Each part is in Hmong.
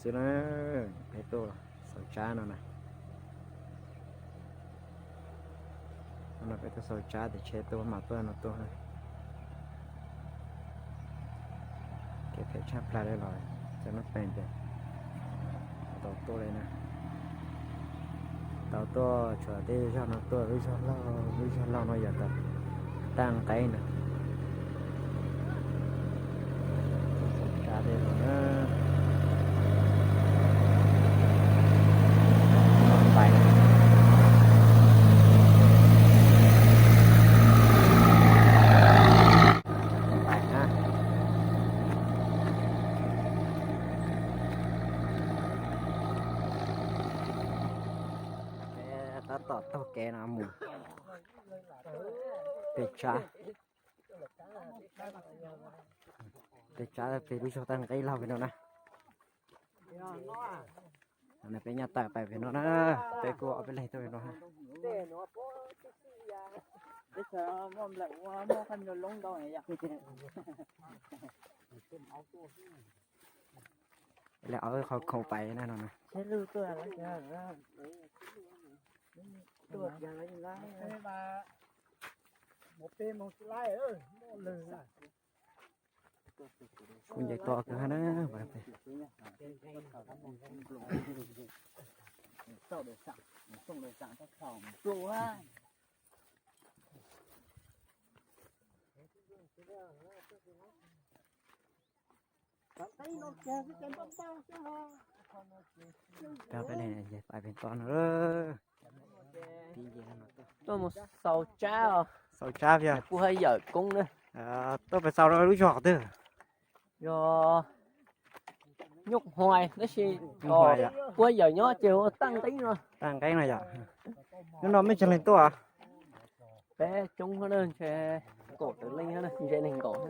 Xwb na, peb tuaj xaus tsab no na. No peb tuaj xaus tsab tim tsheb tuaj mam tuaj no tuaj. Kev phem tshaj plaws li los cov no peem tias tau tuaj li na. Tau tuaj tshuav tej zog no tuaj, lub zog laug, lub zog laug no yog tau tag nqeeb na. Xaus tsab tej no na. Tab tom taug kev no mus pem tsab, pem tsab pem lub zog tag nqeeb laug pem no na. Peb nyaj tawm pais pem no na, peb kuj ob peb leeg tuaj pem no. Lawv ob qhov khoom pais na no na. Kuj nce toj kawg na. Peb peb leeg pais pem toj no. Tuaj mus xaus tsab os. Xaus tsab thiab. Kuv haj yawm koob na. Tuaj pem xaus rau lub zos twg? Yog Nyuj Huais tab sis kuv haj yawm nyob ces ua tag nqeeb no. Tag nqeeb no yom. Hnub no muaj tsawg leej tuaj? Peb coob na, ntshe kaum tawm leej, ntshe nees nkaum.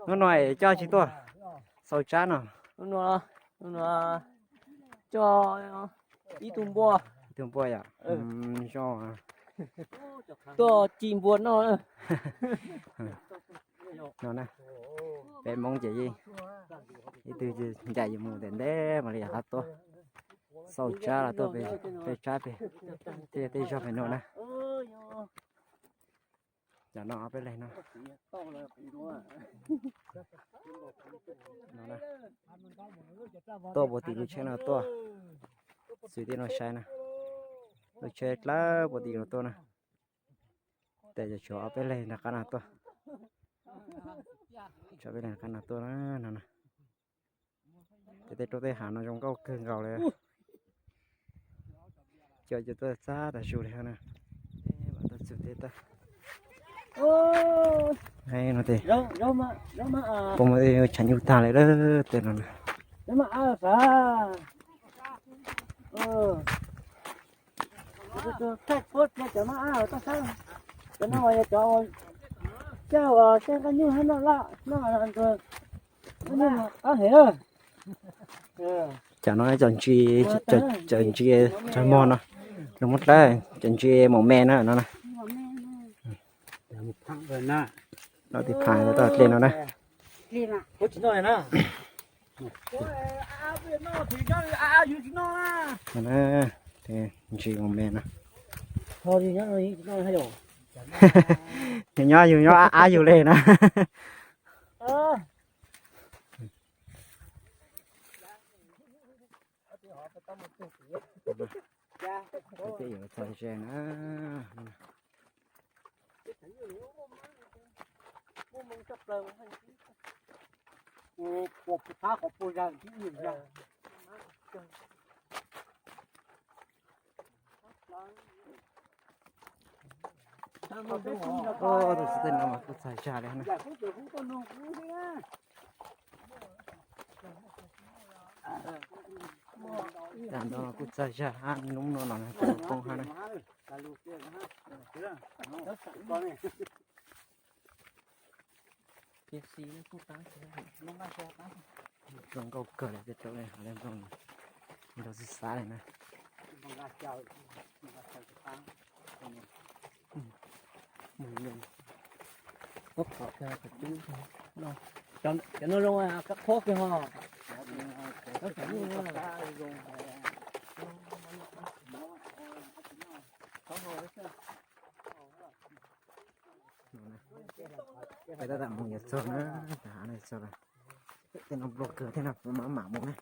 Hnub no es coj tsis tuaj xaus tsab no? Hnub no coj ib tug npua. Ib tug npua yom. Zoo tuaj ci npua noj. No na, peb Hmoob ces yeej ib tug ncaim yus mus ntev ntev mam li rov qab tuaj xaus tsab los tuaj pem tsab pem tej zog pem no na. Cov no peb leeg no. Tuaj puag tim lub tsheb no tuaj, xws li no saib na, lub tsheb dlawb puag tim no tuaj na. Tes yog tshuav ob peb leeg nram qab no tuaj, tshuav ob peb leeg nram qab no tuaj na no na. Ces tej roob tej hav no zoo nkauj kawg nkaus li. Cov cov tuaj txag tas su li na. Tuaj txug tej tag. No tes, pom tshav nyuj tag li lawm tej no na. Cov no cov ntsis, cov ntsis tag mog no, zoo muab dlawb, cov ntsis maum me na no na. No tis phaj tau dlej no na. Ntsis maum me no. Nyob yus nyob ab yus li na. Tej yuav txog ze na. Tus xub tej no mas kuj txog zag li na. Tag nrho kuj txog zag hab, hnub no los kuj poob hab na. Zoo nkauj kawg li tej roob li, hav li nplooj, nrau xwb xav li na. Ub, qhov kawg qhov cub no. Cov no zoo kab qhuab kiag ho. Peb tab tom mus yuav txog na, tab tom txog lawm. Tej no nplooj kawg thiab no, mam mam mus na.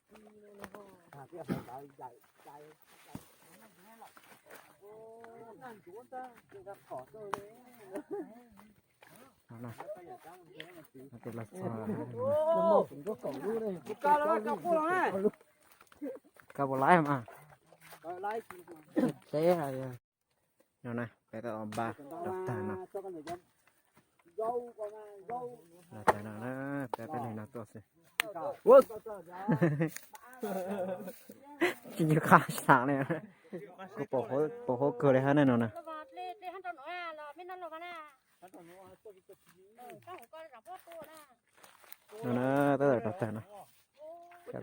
Tes los txog, kab puas laib mas. Teb no na, peb tab tom npaj rau tag no. Los tag no na, peb peb leeg no tuaj xwb. Tsis nyuag qab xav li, kuv pom huab kawg li hab nej no na. No na, tab tom rau tag no.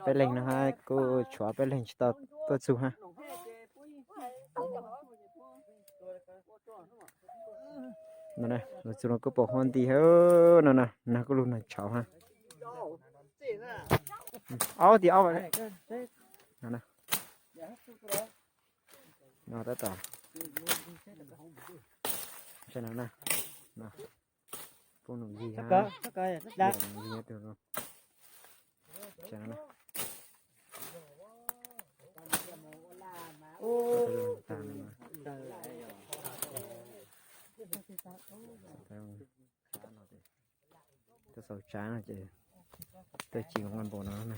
Peb leeg no hab, kuj tshuav peb leeg tsis tau tuaj txug hab. No na, lug txug no kuj pom huab nti hab no na, nag kuj lug nag tshauv hab. Ob tim ob. No tab tom, no na, pub num yig hab. Tuaj xaus tsab no ces tuaj ci npau no na.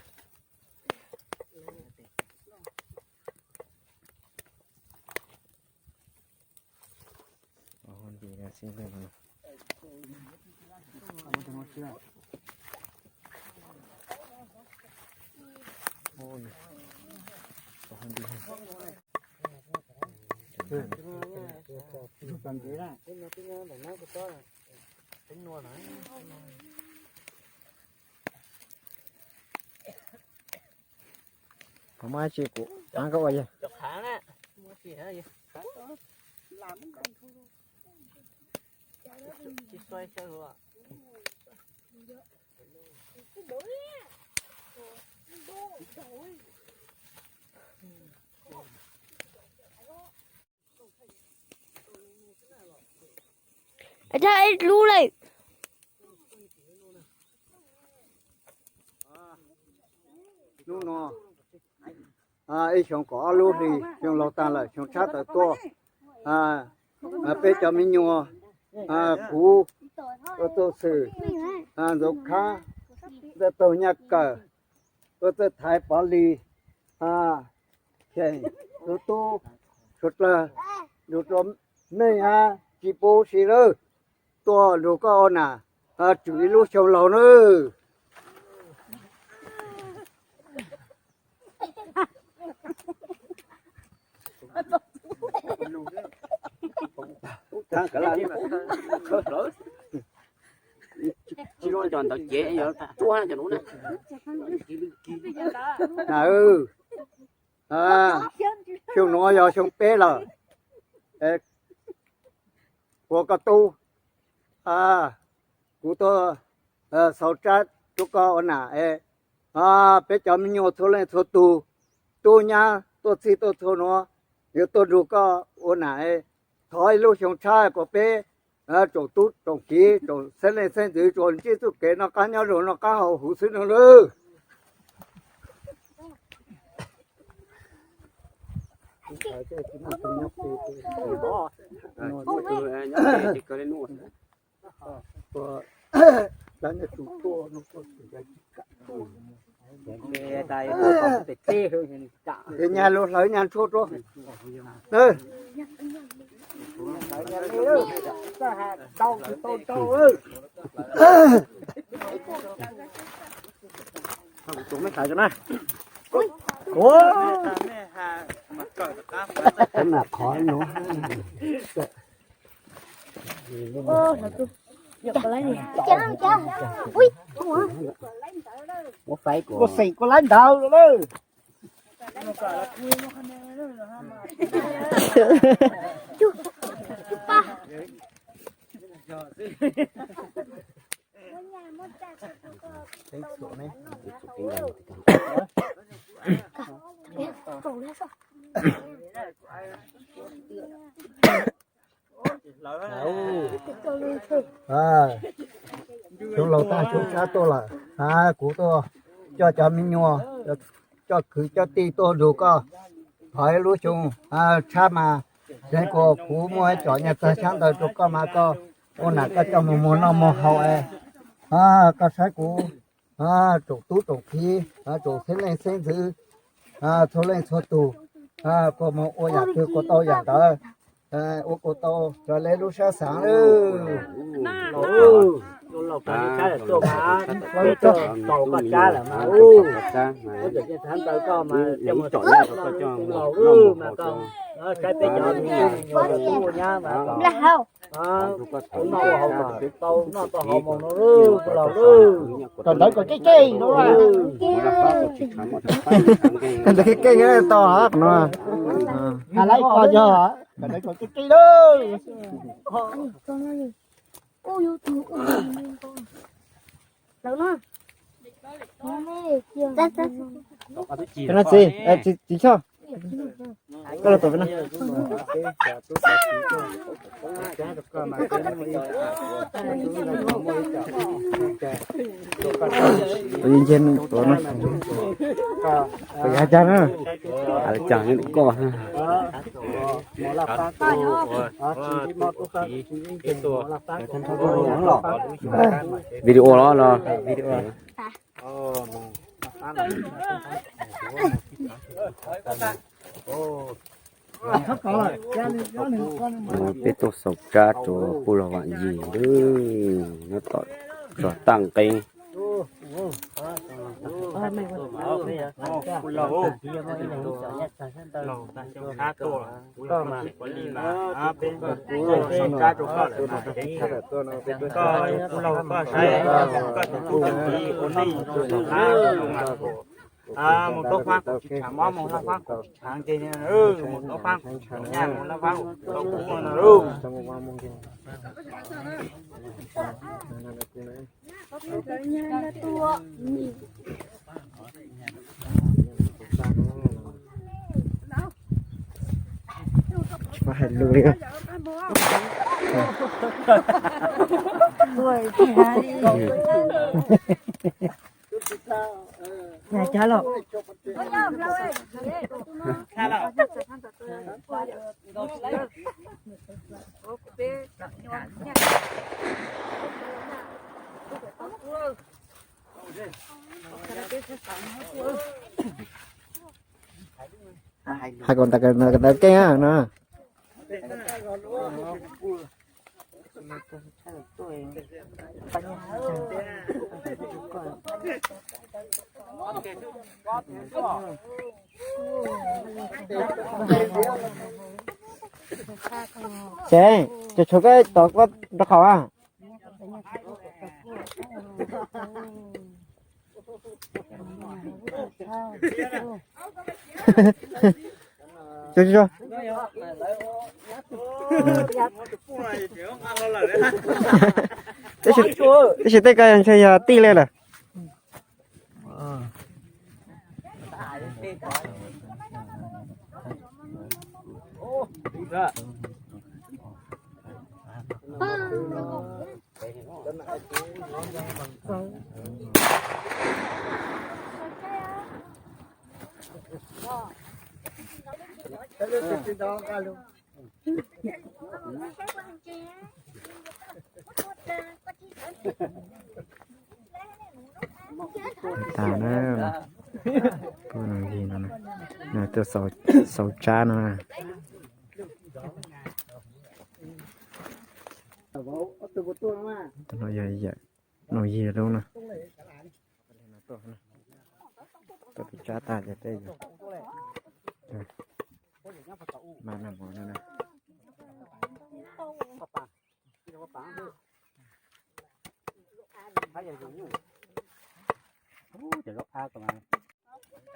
Qhov muaj tsis kuv qab koj ua yog. Ib lub lawm. Hnub no ib xyoo kaum ob lub hli, xyoo laug tag lawm xyoo tshab tawm tuaj. Peb cov me nyuam, kuv, Tuam Xwm, Ntxoov Khab, Ntxawg Taug Nyaj Kawm, Tuam Xwm Thaiv Pov Lis, Cheem, tus tub, suav dlawg, nrug rua mej hab tsis pub si lawm, tuaj nrug koj ua nam tswm ib lub xyoo laug nawb. Tsis zoo cov ntawd ces yog tsuab cov nuav na. Xyoo nuav yog xyoo peb lawm. Ua koj tub, kuv tuaj xaus tsab rua koj ua nam es peb cov me nyuam txhua leej txhua tug, tub nyab tuaj txhij tuaj txhua nuav yuav tuaj nrug koj ua nam es thov ib lub xyoo tshab kom peb tsoom tub tsoom kiv tsoom xeeb leej xeeb ntxwv tsuas ntsib txuj kev noj qab nyob zoo noj qab haus huv xwb nawb. Ces nyag lug hlawv nyag ntshuaj rua. Ua faib kuv xeem kua laib ntawd lawm. Xyoo laus tag xyoo tshiab tuaj lawm, kuv tuaj coj cov me nyuam, coj kwv coj tij tuaj nrug koj thov ib lub xyoo tshiab mas, zeem kuas kuv muaj ib co nyiaj txiag xyab ntawv rau koj mas koj ua nam koj coj mus muag noj muag haus es koj saib kuv tsoom tub tsoom kiv, tsoom xeeb leej xeeb ntxwv, txhua leej txhua tug, koj mus ua yam twg kuas tau yam ntawd, ua kuas tau raws li lub sab xaav lawm. Kawm ntawv kom keej keej no. Kawm ntawv keej keej tau no. Has laiv ko yog kawm ntawv kom keej keej lawm. Txiv, txiv Choj, koj los tom no. Tus yeej nce tuav no. Koj yog cag na. Cag koj. Video los los. Peb tuaj xaus tsab rau kuj los vam yig nyob tom tog taj nqeeb. Mus tau faab kuv tsis tshav mob, mus laj faab kuv tsis tshav nce, mus tau faab kuv tsis tshav nyaj, mus laj faab kuv tau kub no na. Tsis pub hais lus li. Nyaj cab los. Hais kom ntawv keej no. Ces cov tshuav koj tom koj rau qhov a. Tab sis tej ko ntshe yog tij li lawm. Tag na, pub no yig no, no tuaj xaus tsab no. Tus no yog yawm no yig lub no. Tuaj pub tsab tag ces peb yuav mas noj mov no na.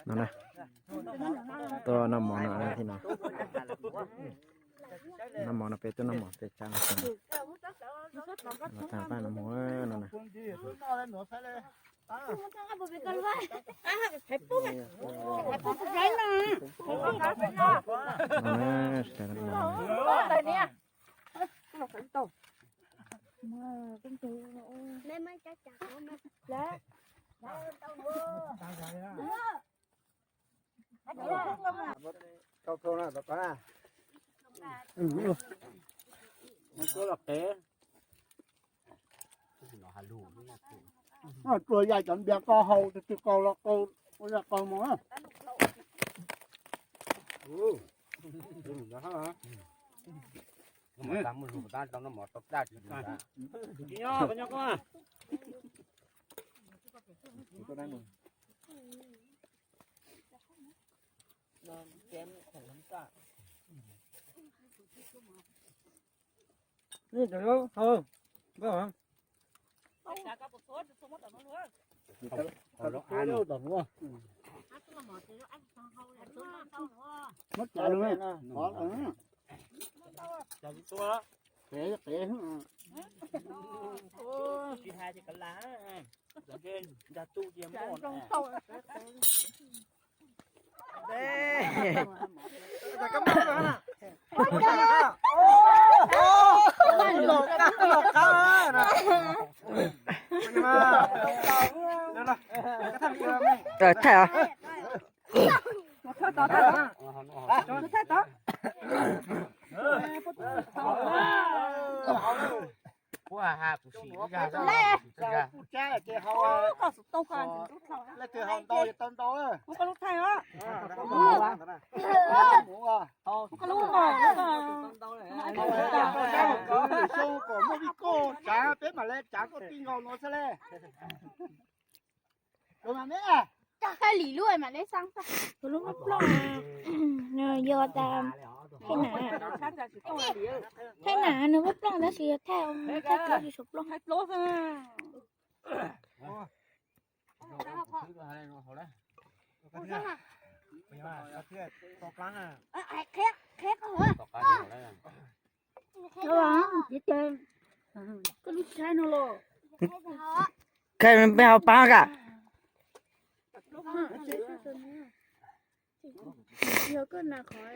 No na, tuaj noj mov no thiab no. Noj mov no peb tuaj noj mov peb tsab no. Los tag paj no mus no na. Hais pub, hais pub pub rau no. Tsuas yam cov npias koj haus, tsis kau los kau, ua yam kau mos. Thaij os. Muaj vij koj tsav peb mam le tsav koj tij nkaus no xwb le. Coj lim lub mam le xaa. Lub plooj yog tas thaij nam, thaij nam nws lub plooj tab sis yog thaij, thaij plaub tsis suav plooj. Koj lub tsheb no los. Koj peb hau paab ka. Yog koj nas qhov